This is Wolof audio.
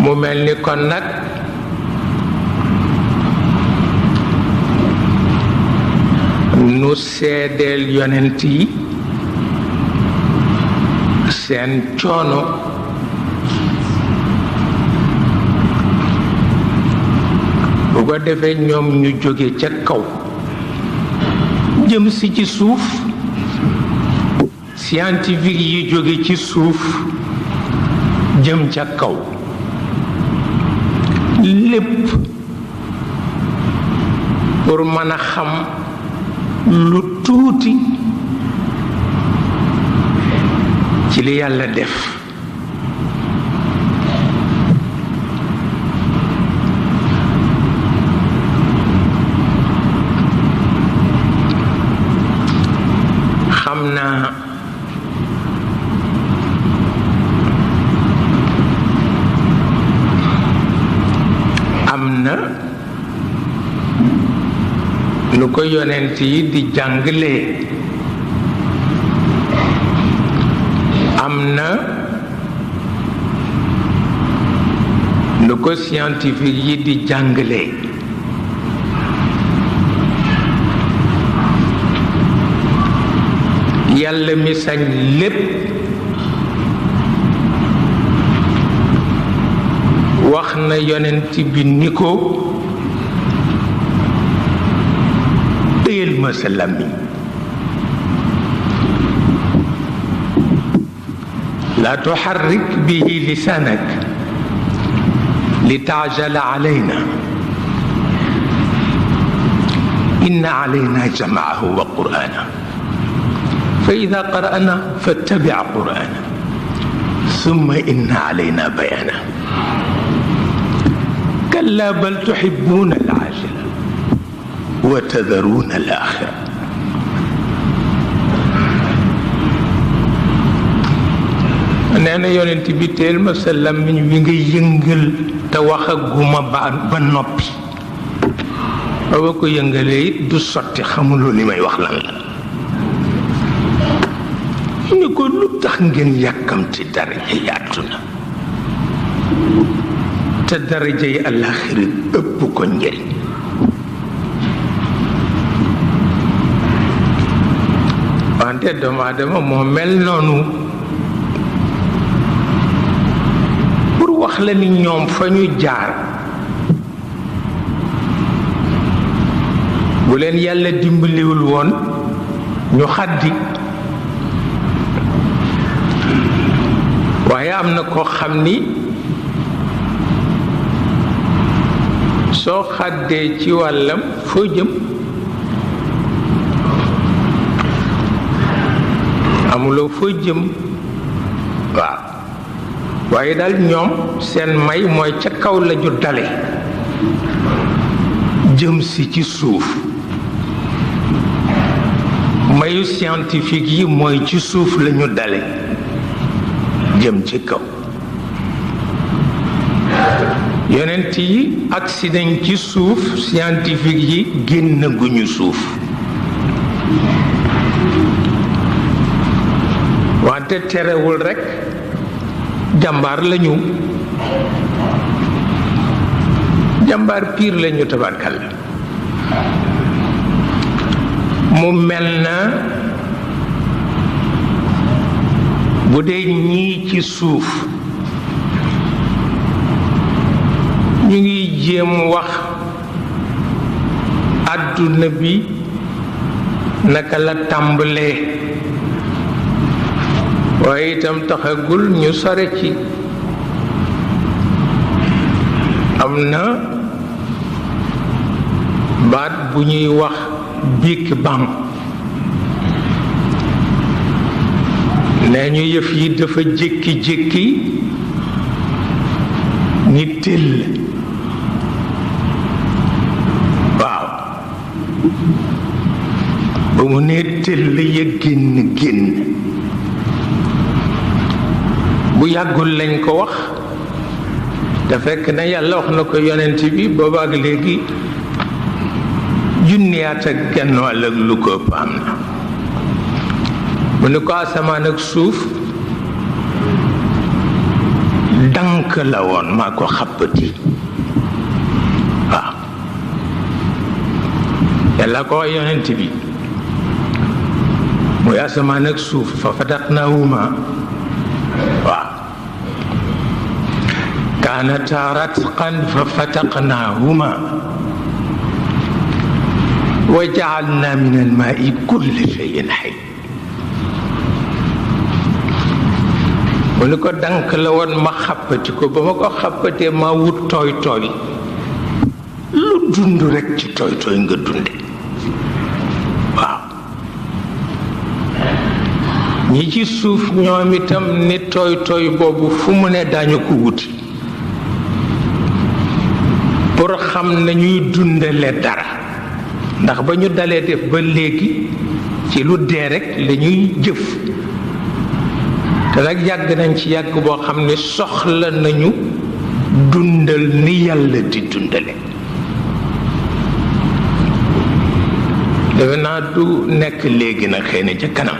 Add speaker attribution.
Speaker 1: mu mel ni kon nag nu seedeel yonent yi seen coono bu ko defee ñoom ñu jóge ca kaw jëm si ci suuf scientifique yi jóge ci suuf jëm ca kaw lépp pour mën a xam lu tuuti ci li yàlla def xam naa am na nu ko yonent yi di jàngalee am na nu ko scientifique yi di jàngalee yàlla mi sañ lépp wax na yonent bi ni ko téyel ma sa làmmiñ la tuharrik bihi lisanak li taajala alayna inna alayna jamaahu wa qur'ana fa ida qara'na fattabi' qur'ana thumma inna alayna bayana kalla bal tuhibbuna al-ajila wa tadharuna al-akhira nee na yonent bi teel ma sa làmmiñ wi nga yëngal te waxaguma ba noppi ba ko yëngalee it du sotti xamuloo li may wax lan la ni ko lu tax ngeen yàkkamti daraja yi àdduna te daraja yi àllaaxira ëpp ko njëriñ wante doomu aadama moo mel noonu pour wax la ni ñoom fa ñu jaar bu leen yàlla dimbaliwul woon ñu xaddi waaye am na koo xam ni soo xàddee ci wàllam foo jëm amuloo foo jëm waaw waaye daal ñoom seen may mooy ca kaw la ñu dale jëm si ci suuf mayu scientifique yi mooy ci suuf la ñu dale jëm ci kaw yonent yi accident ci suuf scientifique yi génn guñu suuf wante terewul rekk jàmbaar lañu jàmbaar piir lañu tabarkalla mu mel na bu dee ñii ci suuf ñu ngi jéem wax àdduna bi naka la tàmbalee waaye itam taxagul ñu sore ci am na baat bu ñuy wax Big Bang nee ñu yëf yi dafa jékki-jékki ni tëll waaw ba mu nee tëll ya génn bu yàggul lañ ko wax te fekk na yàlla wax na ko yonent bi boobaak léegi junniyaat ak genn wàll ak lu ko ëpp am na mu ni ko asamaan ak suuf dank la woon maa ko xappati waaw yàlla ko yonent bi muy asamaan ak suuf fa fataqnaahuma waaw kaanataa ratqan fa fataqnaahuma wa ja'alnaa min al-maa'i kulla shay'in hayy mu ni ko dank la woon ma xàppati ko ba ma ko xàppatee ma wut tooy tooy lu dund rekk ci tooy tooy nga dunde waaw ñi ci suuf ñoom itam ni tooy tooy boobu fu mu ne dañu ko wuti pour xam nañuy dundale dara ndax ba ñu dalee def ba léegi ci lu dee rekk lañuy jëf te nag yàgg nañ ci yàgg boo xam ne soxla nañu dundal ni yàlla di dundale defe naa du nekk léegi na xëy na ca kanam